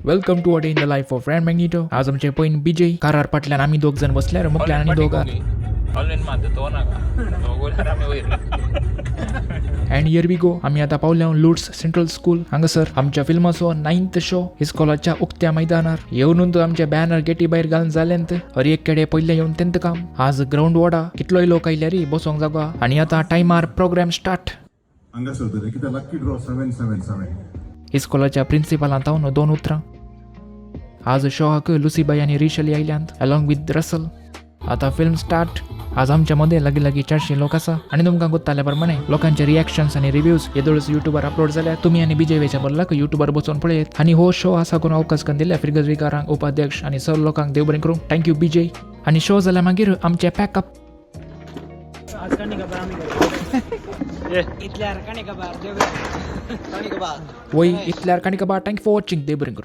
Welcome to a day in the life of Rand Magneto. आज आमचे पयन बीजे कारार फाटल्यान आमी दोग जण बसल्यार मुखल्यान आनी दोग. ऑनलायन मारता तो नाका, तो गोल्यार आमी वयर. And here we go. आमी आतां पावल्या लुड्स सेंट्रल स्कूल. हांगासर आमच्या फिल्माचो नायन्थ शो इस्कॉलाच्या उक्त्या मैदानार येवन तो आमचे बॅनर गेटी भायर घालून जालेंत. हर एक केडे पयले येवन तेंत काम. आज ग्रावंड वडा कितलोय लोक आयल्यार बसोंक जागो आनी आतां टायमार प्रोग्राम स्टार्ट. हांगासर तर कितें लक्की ड्रॉ 777. इस्कॉलाच्या प्रिन्सिपालान तावन दोन उतरां. आज शोहाक लुसीबाई आनी रिशली आयल्यांत अलॉंग विथ रसल. आतां फिल्म स्टार्ट. आज आमच्या मदें लागीं लागीं 400 लोक आसा आनी तुमकां गोत्ताल्या प्रमाणे लोकांचे रिएक्शन्स आनी रिव्यूज येदोळच युट्यूबार अपलोड जाल्या. तुमी आनी बीजे वेच्या बदलाक युट्यूबार बसून पळयत. आनी हो शो आसा करून अवकाश करून दिल्या फिरगजरीकारांक, उपाध्यक्ष आनी सर्व लोकांक देव बरें करूं. Thank you बीजे. आनी शो जाल्या मागीर आमचें पॅकअप. इतल्यार काणी खबर. वय, इतल्यार काणी कबा. Thank you for watching. देव बरें करूं.